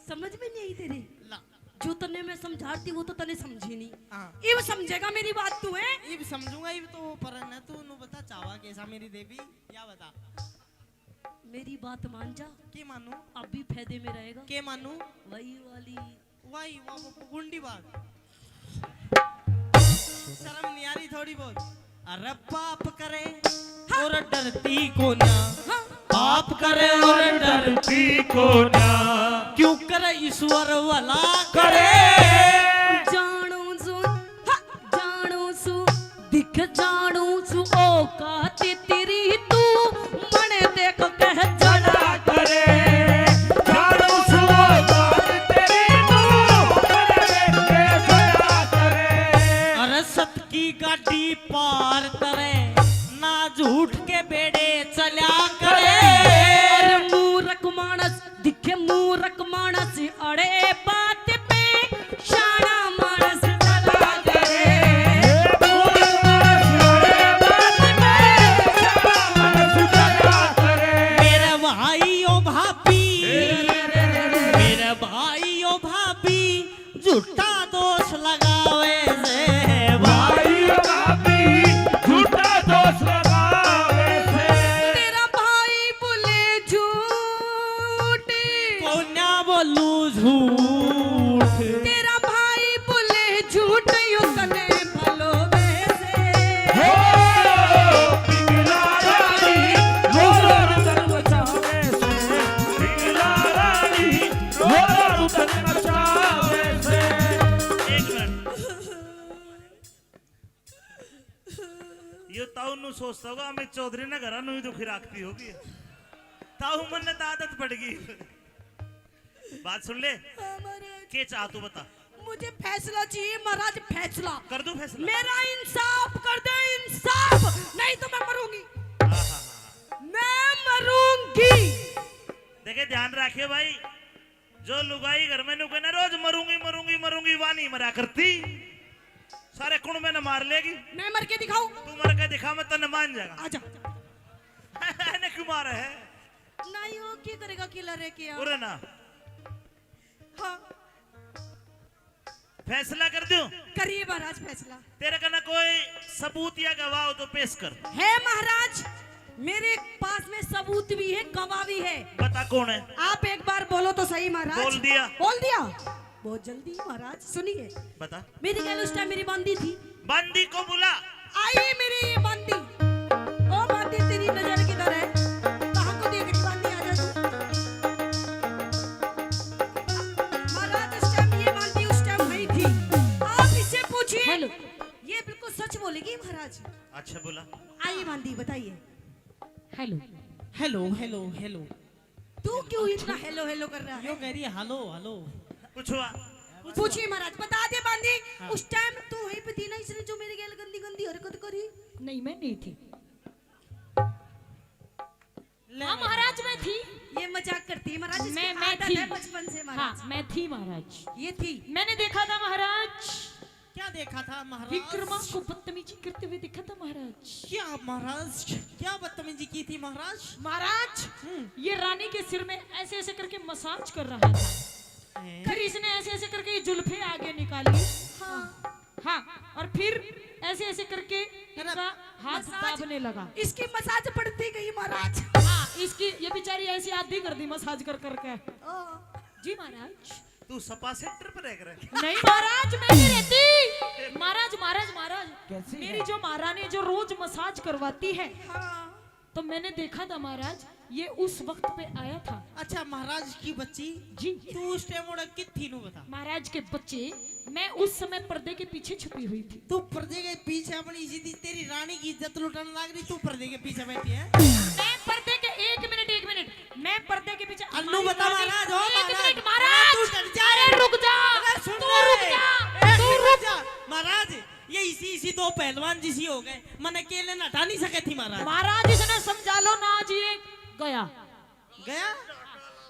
समझ में नहीं आई तेरे? ला। जो तन्ने मैं समझाती वो तो तन्ने समझी नहीं। हाँ। इब समझेगा मेरी बात तू है? इब समझूंगा, इब तो वो परन है, तू नु बता चाहवा कैसा मेरी देवी, या बता। मेरी बात मान जा। के मानू? अब भी फायदे में रहेगा। के मानू? वही वाली। वही वो, वो गुंडी बात। शर्म नहीं आ रही थोड़ी बहुत? अरे पाप करे और डरती कोन्या। हाँ। पाप करे और डरती कोन्या। क्यों करे ईश्वर भला करे। जानू सू, हाँ, जानू सू, दिख जानू सू औकात तेरी, तू मन देख कह जला करे। जानू सू औकात तेरी, तू मन देख कह जला करे। अरे सत की गाड़ी पार करे, ना झूठ के बेड़े चला करे। अरे मूरख मानस दिखे, मूरख मानस अड़े बात पे, शाना मानस चला करे। मूरख मानस अड़े बात पे, शाना मानस चला करे। मेरे भाई ओ भाभी, मेरे भाई ओ भाभी, झूठा दोष लगावे से भाई। भाई भाभी, झूठा दोष लगावे से। तेरा भाई बोले झूठ। कोन्या बोलू झूठ। तेरा भाई बोले झूठ, यो तने भलो वे से। हो, पिंगला रानी, रो रो तन बचावे से। पिंगला रानी, रो रो तन बचावे से। एक मिनट। यो ताऊ नु सोचता होगा, अमित चौधरी ने घरा नु ही दुखी राखती होगी। ताऊ मन ने तो आदत पड़ गई। बात सुन ले। हाँ, महाराज। के चाह तू बता। मुझे फैसला चाहिए महाराज, फैसला। कर दूं फैसला? मेरा इंसाफ कर दो, इंसाफ, नहीं तो मैं मरूंगी। हाँ, हाँ, हाँ, हाँ। मैं मरूंगी। देखे, ध्यान रखिए भाई, जो लुगाई घर में नु कहना रोज मरूंगी, मरूंगी, मरूंगी, वा नहीं मरा करती। सारे कुण में न मार लेगी। मैं मर के दिखाऊं? तू मर के दिखा, मैं तन्ने मान जाएगा। आजा। ने क्यों मारे है? नहीं, वो की करेगा, अकेला रह के यार। उरे ना। हाँ। फैसला कर दूं? करिए महाराज फैसला। तेरे कने कोई सबूत या गवाह हो तो पेश कर। है महाराज, मेरे पास में सबूत भी है, गवाह भी है। बता कौन है? आप एक बार बोलो तो सही महाराज। बोल दिया। बोल दिया? बहुत जल्दी महाराज, सुनिए। बता। मेरी गैल उस टाइम मेरी बांदी थी। बांदी को बुला। आई मेरी ये बांदी। ओ बांदी, तेरी नजर किधर है? कहाँ को देख रही बांदी, आ जा तू। महाराज, उस टाइम ये बांदी उस टाइम वही थी। आप इससे पूछिए। हेलो। ये बिल्कुल सच बोलेगी महाराज। अच्छा बोला। आई बांदी, बताइए। हेलो। Hello, hello, hello. तू क्यों इतना हेलो हेलो कर रहा है? यो कह रही है, हेलो, हेलो। पूछो। पूछिए महाराज, बता दे बांदी। हाँ। उस टाइम तू वहीं पे थी ना, इसने जो मेरे गैल गंदी गंदी हरकत करी। नहीं, मैं नहीं थी। ले हाँ महाराज, मैं थी। ये मजाक करती है महाराज, इसकी मैं, मैं आदत थी। है बचपन से महाराज। हाँ, मैं थी महाराज। ये थी। मैंने देखा था महाराज। क्या देखा था महाराज? विक्रमा को बदतमीजी करते हुए देखा था महाराज। क्या महाराज, क्या बदतमीजी की थी महाराज? महाराज, हम्म। ये रानी के सिर में ऐसे ऐसे करके मसाज कर रहा था। हैं? फिर इसने ऐसे ऐसे करके ये जुल्फे आगे निकाली। हाँ। हाँ, और फिर ऐसे ऐसे करके अरे, इनका हाथ मसाज, दाबने लगा। इसकी मसाज बढ़ती गई महाराज। हाँ, इसकी, ये बेचारी ऐसी आधी कर दी मसाज कर करके। ओ। जी महाराज। तू सपा सेंटर पर रह कर? नहीं महाराज, मैं नहीं रहती। महाराज, महाराज, महाराज, कैसी मेरी है? जो महारानी जो रोज मसाज करवाती है, हाँ। तो मैंने देखा था महाराज, ये उस वक्त पे आया था। अच्छा महाराज की बच्ची, जी। तू उस टाइम ओड़ा कित थी नू बता? महाराज के बच्चे, मैं उस समय पर्दे के पीछे छुपी हुई थी। तू पर्दे के पीछे अपनी इज्जत, तेरी रानी की इज्जत लुटाने लाग रही, तू पर्दे के पीछे बैठी है। मैं पर्दे के, एक मिनट, एक मिनट, मैं पर्दे के पीछे अन्नू हमारी बता रानी, महाराज, ओ एक महाराज, मिनट महाराज, तू डर जा। अरे रुक जा, अरे सुन तू ले। रुक जा, ए, तू रुक रुक। जा। महाराज, ये इसी, इसी दो पहलवान जिसी हो गए, मन अकेले नटा नहीं सके थी महाराज। महाराज इसने समझा लो ना जी, गया। गया?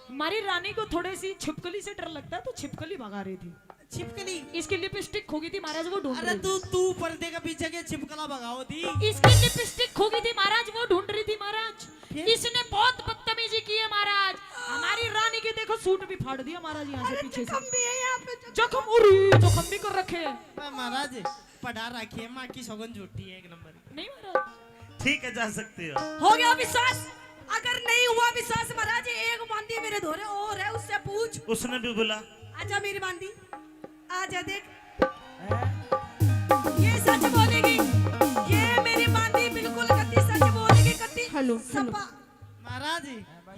हमारी रानी को थोड़ी सी छिपकली से डर लगता है, तो छिपकली भगा रही थी। छिपकली? इसकी लिपस्टिक खो गई थी महाराज, वो ढूंढ अरे रही थी। तू, तू पर्दे के पीछे के छिपकला भगाओ थी। इसकी लिपस्टिक खो गई थी महाराज, वो ढूंढ रही थी महाराज। फिर? इसने बहुत बदतमीजी की है महाराज। हमारी रानी के देखो सूट भी फाड़ दिया महाराज यहाँ से अरे पीछे से। जख्म भी है यहाँ पे, जख्म। जख्म, उरी, जख्म भी कर रखे हैं। अरे महाराज, पढ़ा रखी है, माँ की सौगन झूठी है एक नंबर की। नहीं महाराज। ठीक है, जा सकते हो। हो गया विश्वास? अगर नहीं हुआ विश्वास महाराज, एक बांदी मेरे धोरे और है, उससे पूछ। उसने भी बोला, आजा मेरी बांदी, आजा देख। ये सच बोलेगी, ये मेरी बांदी बिल्कुल कत्ती सच बोलेगी, कत्ती। Hello, hello. सपा। महाराज,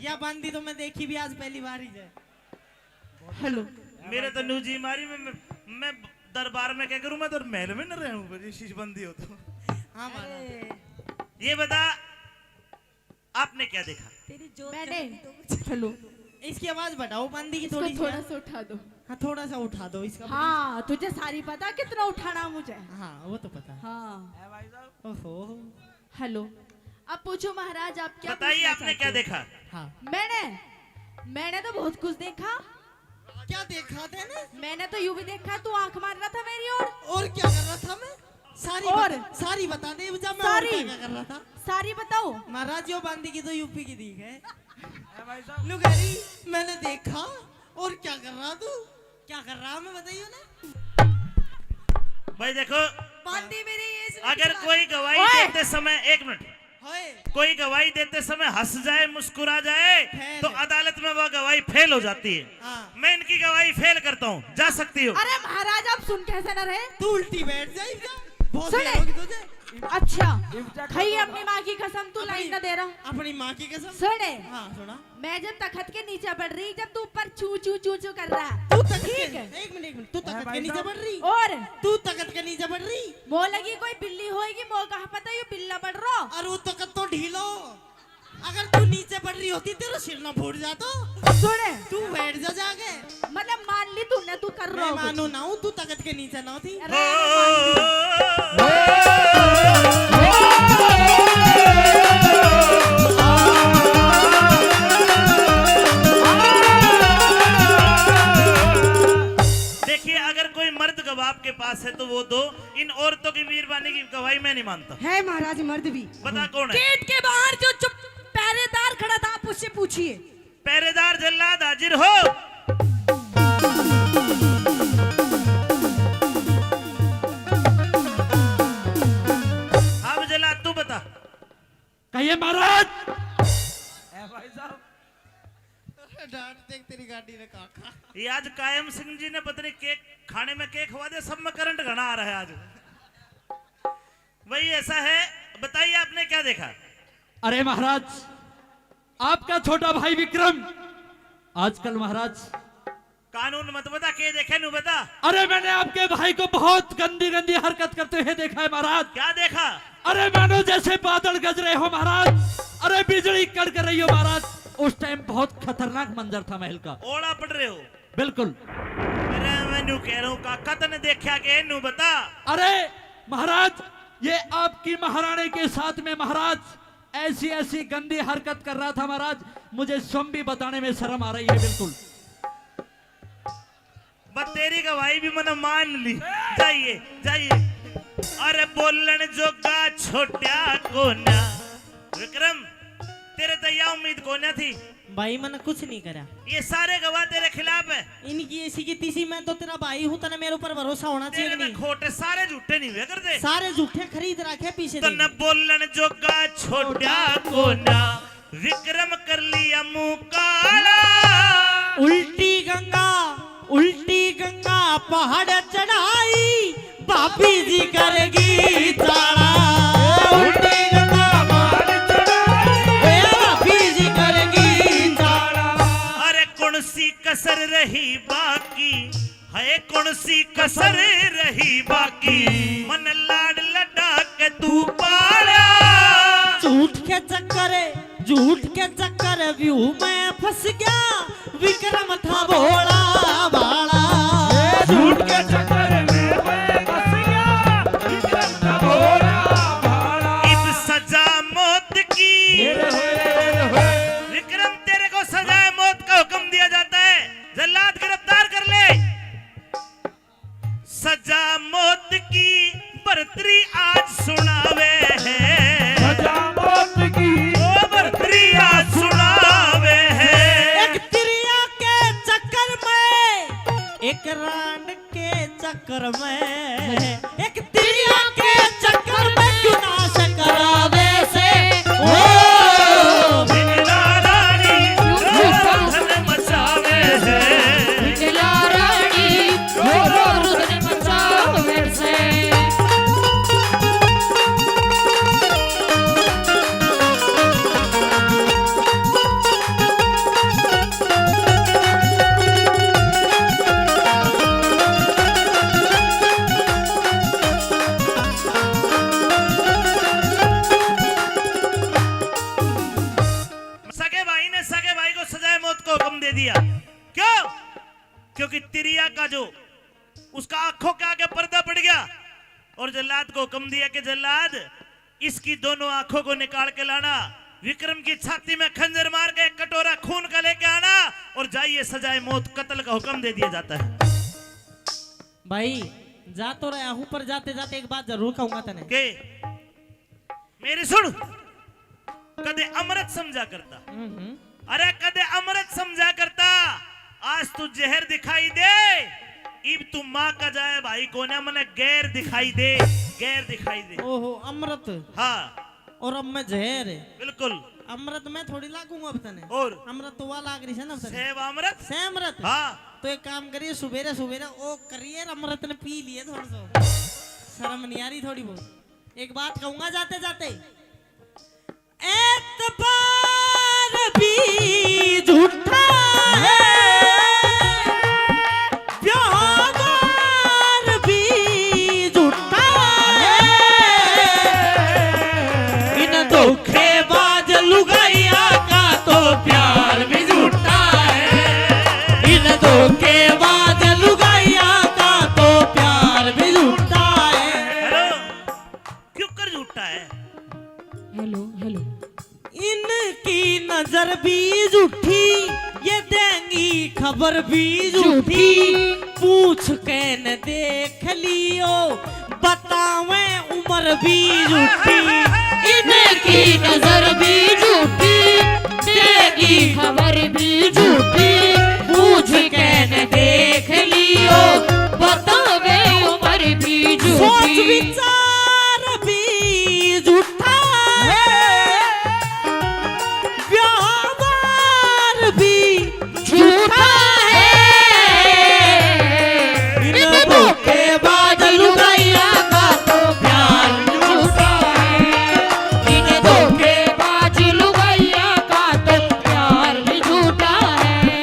या बांदी तो मैं देखी भी आज पहली बार ही है। हेलो। मेरे तो नू जी मारी, मैं, मैं, मैं दरबार में क्या करूं, मैं तो महल में न रहूं, पर ये शीश बंदी हो तो। हाँ महाराज। अरे। ये बता, आपने क्या देखा? तेरी जोत मैंने जलती तो कुछ। हेलो। इसकी आवाज बढ़ाओ, बांदी की इसको थोड़ी सी थोड़ा यार। सा उठा दो। हाँ, थोड़ा सा उठा दो इसका। हाँ, तुझे सारी पता कितना उठाना मुझे। हाँ, वो तो पता है। हाँ। ओहो। हेलो, अब पूछो महाराज, आप क्या बताइए, पूछना आपने क्या चाहते हो? देखा? हाँ। मैंने, मैंने तो बहुत कुछ देखा। क्या देखा तेने? मैंने तो यूं भी देखा, तू आंख मार रहा था मेरी ओर। और क्या कर रहा था मैं? सारी और? बता, सारी बता दे, जब मैं और सारी? क्या, क्या कर रहा था? सारी बताओ। महाराज, यो बांदी की तो यूपी की दीख है। लुगारी, मैंने देखा, और क्या कर रहा तू? क्या कर रहा मैं, बताइयो ना। भाई देखो, बांदी मेरी ये इसने अगर पिछला कोई गवाही ओए! देते समय, एक मिनट, होए। कोई गवाही देते समय हंस जाए, मुस्कुरा जाए, फेल। तो अदालत में वह गवाही फेल हो जाती है। हाँ। मैं इनकी गवाही फेल करता हूँ, जा सकती हो। अरे महाराज, आप सुन कैसे ना रहे? तू उल्टी बैठ जाएगा, बहुत सुने। देर होगी तुझे। अच्छा, इब जा खाई कर अपनी माँ की कसम, तू अपनी, लाइन ना दे रहा। अपनी माँ की कसम। सुने। हाँ, सुना। मैं जब तखत के नीचे पड़ रही, जब तू ऊपर चू चू चू चू कर रहा। तू तखत ठीक के, है। एक मिनट, एक मिनट, तू तखत के नीचे पड़ रही? और? तू तखत के नीचे पड़ रही? मो लगी कोई बिल्ली होएगी, मो कहाँ पता ये बिल्ला पड़ रो। अरे वो तखत तो ढीलो। अगर तू नीचे पड़ रही होती, तेरा सिर ना फूट जातो। सुने। तू बैठ जा जाके। मतलब मान ली तूने, तू कर रहा मैं हो कुछ। मानू ना हूँ, तू तखत के नीचे ना होती। अरे, मान ली। देखिए, अगर कोई मर्द गवाह आपके पास है तो वो दो, इन औरतों की वीरबानी की गवाही मैं नहीं मानता। है महाराज, मर्द भी। बता कौन है? गेट के बाहर जो चुप पहरेदार खड़ा था, आप उससे पूछिए। पहरेदार जल्लाद हाजिर हो। हाँ भी जल्लाद, तू बता। कहिए महाराज। ए भाई साहब। अरे डांट देख तेरी गाड़ी ने काका। ये आज कायम सिंह जी ने पता नहीं केक खाने में केक खवा दे, सब में करंट घना आ रहा है आज। वही ऐसा है। बताइए, आपने क्या देखा? अरे महाराज, आपका छोटा भाई विक्रम आजकल महाराज कानून मत बता, के देखे नू बता। अरे मैंने आपके भाई को बहुत गंदी गंदी हरकत करते हुए देखा है महाराज। क्या देखा? अरे मानो जैसे बादल गरज रहे हो महाराज, अरे बिजली कड़क रही हो महाराज। उस टाइम बहुत खतरनाक मंजर था महल का। ओला पड़ रहे हो। बिल्कुल। अरे मैं नू कह रहा हूँ काका, तने देखा के नू बता। अरे महाराज, ये आपकी महारानी के साथ में महाराज ऐसी ऐसी गंदी हरकत कर रहा था महाराज, मुझे स्वयं भी बताने में शर्म आ रही है। बिल्कुल। बस तेरी गवाही भी मैंने मान ली। जाइए, जाइए। अरे बोलण जोगा छोटा कोन्या। विक्रम, तेरे तो यह उम्मीद कोन्या थी। भाई, मैंने कुछ नहीं करा। ये सारे गवाह तेरे खिलाफ है। इनकी ऐसी की तीसी, मैं तो तेरा भाई हूँ, तने मेरे ऊपर भरोसा होना चाहिए। तेरे में नहीं। खोटे सारे झूठे नहीं हुए करते। सारे झूठे खरीद रखे पीछे तो से। न बोलण जोगा छोटा कोन्या। विक्रम कर लिया मुंह काला। उल्टी गंगा, उल्टी गंगा पहाड़ चढ़ाई, भाभी जी करेगी चाला। उल्टी गंगा पहाड़ चढ़ाई, ए भाभी जी करेगी चाला। अरे कौन सी कसर रही बाकी, है कौन सी कसर रही बाकी, मन लाड लडा के तू पाला। झूठ के चक्कर, झूठ के चक्कर व्यू में फंस गया, विक्रम था भोला भाला। झूठ के चक्कर में मैं फंस गया, विक्रम था भोला भाला। इब सजा मौत की। विक्रम, तेरे को सजाए मौत का हुक्म दिया जाता है, जल्लाद गिरफ्तार कर ले। सजा मौत की भरतरी आज सुनावे है। सजा मौत की। ओ भरतरी आज सुनावे है। एक तिरिया के चक्कर में, एक रांड के चक्कर में, एक तिरिया के चक्कर में क्यों नाश करावे से। ओ, और जल्लाद को हुक्म दिया कि जल्लाद, इसकी दोनों आंखों को निकाल के लाना, विक्रम की छाती में खंजर मार के एक कटोरा खून का लेके आना और जाइए सजाए मौत, कत्ल का हुक्म दे दिया जाता है। भाई, जा तो रहा हूं, पर जाते जाते एक बात जरूर कहूंगा तने। के? मेरी सुन, कदे अमृत समझा करता। हम्म, हम्म। अरे, कदे अमृत समझा करता, आज तू जहर दिखाई दे, इब तू माँ का जाए भाई कोन्या, मने गैर दिखाई दे, गैर दिखाई दे। ओहो, अमृत। हाँ। और अब मैं जहर। बिल्कुल। अमृत मैं थोड़ी लागूंगा अब तने। और? अमृत तो वा लाग रही है ना अब तने। सेव अमृत? सेव अमृत? हाँ। तो एक काम करिए, सुबेरे सुबेरे ओ करिए, अमृत ने पी लिए थोड़ा सा। शर्म नहीं आ रही थोड़ी बहुत? एक बात कहूंगा जाते जाते, एतबार भी झूठा है, व्यवहार भी झूठा है। इन धोखेबाज लुगाइया का तो प्यार भी झूठा है, इन धोखेबाज लुगाइया का तो प्यार भी झूठा है। हेलो, क्यों कर झूठा है? Hello, hello. इनकी नजर भी झूठी, ये देंगी खबर भी झूठी। झूठी। पूछ के न देख लियो, बतावे उम्र भी झूठी। इनकी नजर भी झूठी, तेरी खबर भी झूठी। पूछ के न देख लियो, बतावे उम्र भी झूठी। सोच विचार भी झूठा है, व्यवहार भी झूठा है। इन धोखेबाज लुगाइया का तो प्यार झूठा है, इन धोखेबाज लुगाइया का तो प्यार भी झूठा है।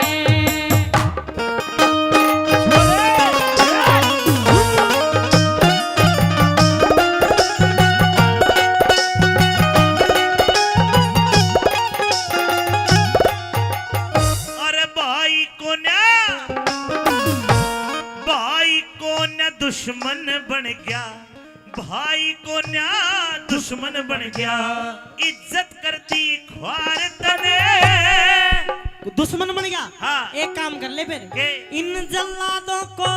अरे भाई कोन्या, भाई कोन्या दुश्मन बन गया, भाई कोन्या दुश्मन बन गया, इज्जत करती ख्वार तने। दुश्मन बन गया? हाँ। एक काम कर ले फिर। के? इन जल्लादों को,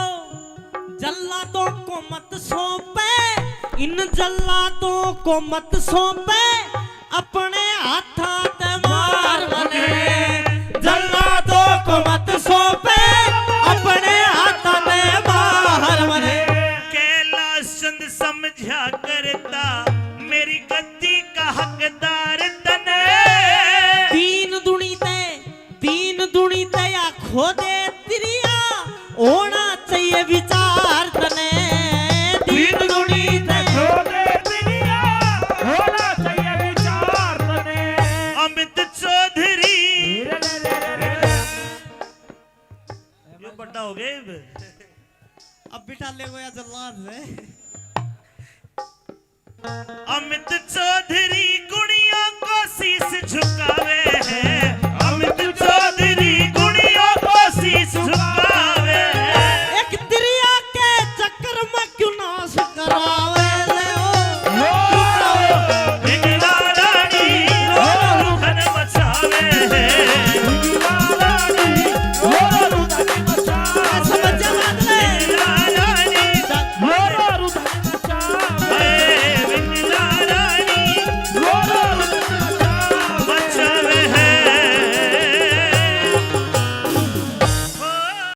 जल्लादों को मत सौंपे, इन जल्लादों को मत सौंपे, अपने हाथां ते मार मने। जल्लादों को मत सौंपे, अपने हाथां ते मार मने। कैलाश चंद समझा करता, मेरी गद्दी का हकदार तने। दीन दुनी ते, दीन दुनी ते या खोदे तिरिया, होना चाहिए विचार तने। दीन दुनी ते खोदे तिरिया, होना चाहिए विचार तने। अमित चौधरी। यो बड़ा हो गए। अब बिठा ले गया जल्लाद से। अमित चौधरी कुड़ियों को शीश झुकावे,